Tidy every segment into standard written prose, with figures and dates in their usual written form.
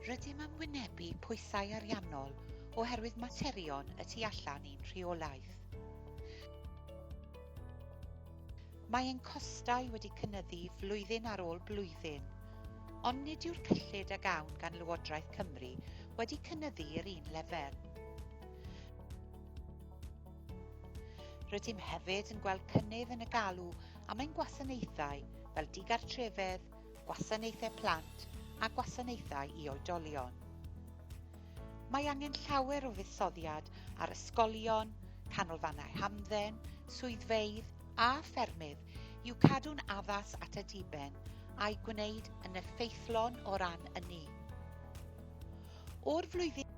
Rydym yn wynebu pwysau ariannol oherwydd materion y tu allan i'n rheolaeth. Mae ein costau wedi cynyddu flwyddyn ar ôl blwyddyn, ond nid yw'r cyllid a gawn gan Lywodraeth Cymru wedi cynyddu i'r un lefel. Rydym hefyd yn gweld cynnydd yn y galw am ein gwasanaethau fel digartrefedd, gwasanaethau plant a gwasanaethau i oedolion. Mae angen llawer o fuddsoddiad ar ysgolion, canolfannau hamdden, swyddfeydd a ffermydd i'w cadw'n addas at y diben a'i gwneud yn effeithlon o ran ynni. O'r flwyddyn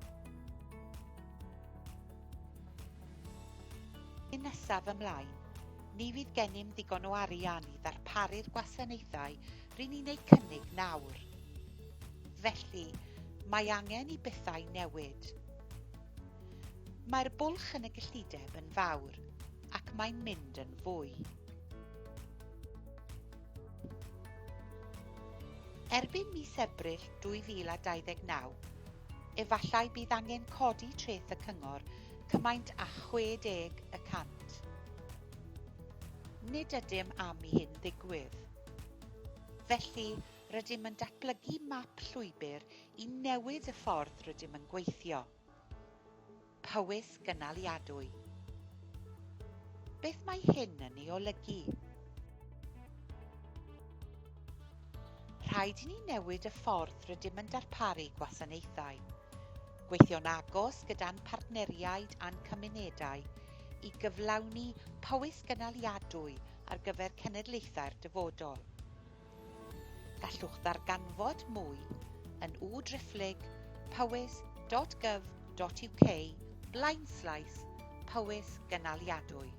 nesaf ymlaen, ni fydd gennym ddigon o arian i ddarparu'r gwasanaethau ry'n ni'n eu cynnig nawr. Felly, mae angen i bethau newid. Mae'r bwlch yn y gyllideb yn fawr, ac mae'n mynd yn fwy. Erbyn mis Ebrill 2029, efallai bydd angen codi treth y cyngor cymaint â 60 y cant. Nid ydym am i hyn ddigwydd. Felly, rydym yn datblygu map llwybr i newid y ffordd rydym yn gweithio. Powys gynaliadwy. Beth mae hyn yn ei olygu? Rhaid i ni newid y ffordd rydym yn darparu gwasanaethau, gweithio'n agos gyda'n partneriaid a'n cymunedau i gyflawni Powys gynaliadwy ar gyfer cenedlaethau'r dyfodol. Gallwch ddarganfod mwy yn www powys.gov.uk blaenslaes Powys Gynaliadwy.